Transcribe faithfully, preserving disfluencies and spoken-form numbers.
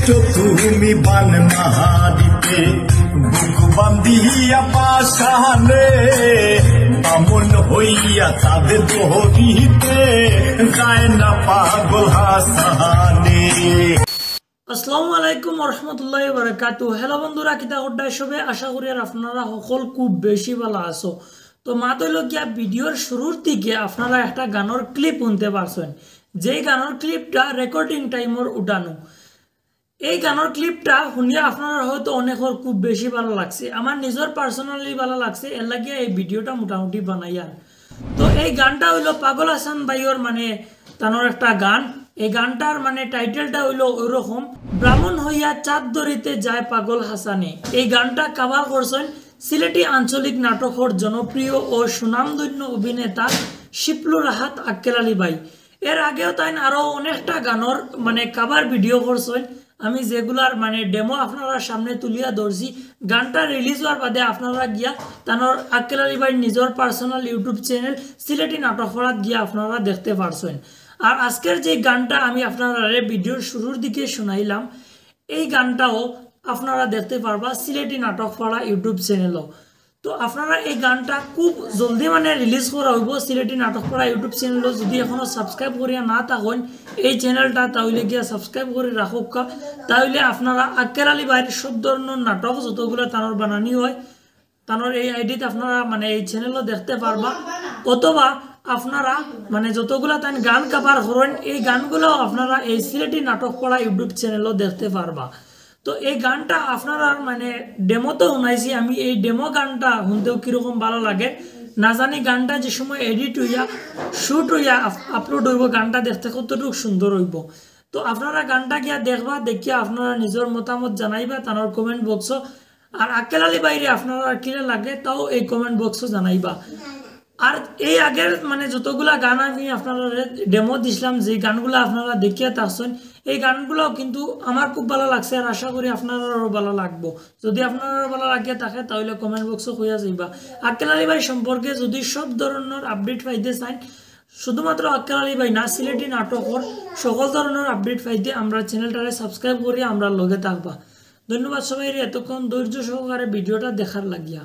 তুমি বান মাহারিতে বুক বান্ধিয়া পাশানে, বামন হইয়া তাদের দহরিতে যায় না পাগল হাসানে। আসসালামু আলাইকুম ওয়া রাহমাতুল্লাহি ওয়া বারাকাতুহু। হ্যালো বন্ধুরা, কিতা কররায় সবে? আশা করি আর আপনারা সকল খুব বেশি ভালা আছো। তো মাত অইলো গিয়া, ভিডিওর শুরুর দিকে আপনারা একটা গানর ক্লিপ হুনতে পারছইন, যেই গানর ক্লিপটা রেকর্ডিং টাইমর উঠানো। এই গানর ক্লিপটা হুনিয়া আপনারা হয়তো অনেকর খুব বেশি ভালা লাগছে, আমার নিজর পার্সোনালি ভালা লাগছে, এর লাগিয়া এই ভিডিওটা মোটামুটি বানাইয়ার। তো এই গানটা অইলো পাগল হাসান ভাইর, মানে, তানর একটা গান। এই গানটার, মানে, টাইটেলটা অইলো ওইরকম, ব্রাহ্মণ হইয়া চাঁদ ধরিতে যায় পাগল হাসানে। এই গানটা কাভার করছইন সিলেটি আঞ্চলিক নাটকর জনপ্রিয় ও সুনামধন্য অভিনেতা শিপলু রাহাত আক্কেল আলী ভাই। এর আগেও তাইন আরো অনেকটা গানর, মানে, কাভার ভিডিও করছইন, আমি যেগুলার, মানে, ডেমো আপনারার সামনে তুলিয়া ধরছি। গানটা রিলিজ হওয়ার বাদে আপনারা গিয়া তানর, আক্কেল আলী ভাইর নিজর পার্সোনাল YouTube চ্যানেল সিলেটি নাটক পাড়াত গিয়া আপনারা দেখতে পারছইন। আর আজকের যে গানটা আমি আপনারারে ভিডিওর শুরুর দিকে শুনাইলাম, এই গানটাও আপনারা দেখতে পারবা সিলেটি নাটক পাড়া YouTube চ্যানেলও। তো আপনারা এই গানটা খুব জলদি, মানে, রিলিজ করা অইবো সিলেটি নাটক পাড়া YouTube চ্যানেলও। যদি এখনো সাবস্ক্রাইব করিয়া না থাকইন এই চ্যানেলটা, তাইলে গিয়া সাবস্ক্রাইব করি রাখউক্কা। তাইলে আপনারা আক্কেল আলী ভাইর সব ধরনর নাটক যতগুলা তানর বানানি হয়, তানর এই আইডিতে আপনারা, মানে, এই চ্যানেলও দেখতে পারবা, অথবা আপনারা, মানে, যতগুলা তাইন গান কাভার করইন, এই গানগুলাও আপনারা এই সিলেটি নাটক পাড়া YouTube চ্যানেলও দেখতে পারবা। তো এই গানটা আপনারার, মানে, ডেমো তো হুনাইছি আমি, এই ডেমো গানটা হুনতেও কিরকম ভালা লাগে না জানি। গানটা যে সময় এডিট হইয়া, শুট হইয়া আপ-, আপলোড হইবো, গানটা দেখতে কতটুকু সুন্দর হইবো। তো আপনারা গানটা গিয়া দেখবা, দেখিয়া আপনারা নিজর মতামত জানাইবা তানর কমেন্ট বক্সও। আর আক্কেল আলী ভাইরে আপনারার কিলা লাগে, তাও এই কমেন্ট বক্সও জানাইবা। আর এই আগের, মানে, যতগুলা গান আমি আপনারারে ডেমো দিছিলাম, যে গানগুলা আপনারা দেখিয়া থাকছইন, এই গানগুলাও কিন্তু আমার খুব ভালা লাগছে, আর আশা করি আপনারারও ভালা লাগবো। যদি আপনারারও ভালা লাগিয়া থাকে, তাইলে কমেন্ট বক্সও কইয়া যাইবা। আক্কেল আলী ভাই সম্পর্কে যদি সব ধরনর আপডেট পাইতে চাইন, শুধুমাত্র আক্কেল আলী ভাই না, সিলেটি নাটকর সকল ধরনর আপডেট পাইতে আমরার চ্যানেলটারে সাবস্ক্রাইব করি আমরার লগে থাকবা। ধন্যবাদ সবাইরে এতক্ষণ ধৈর্য সহকারে ভিডিওটা দেখার লাগিয়া।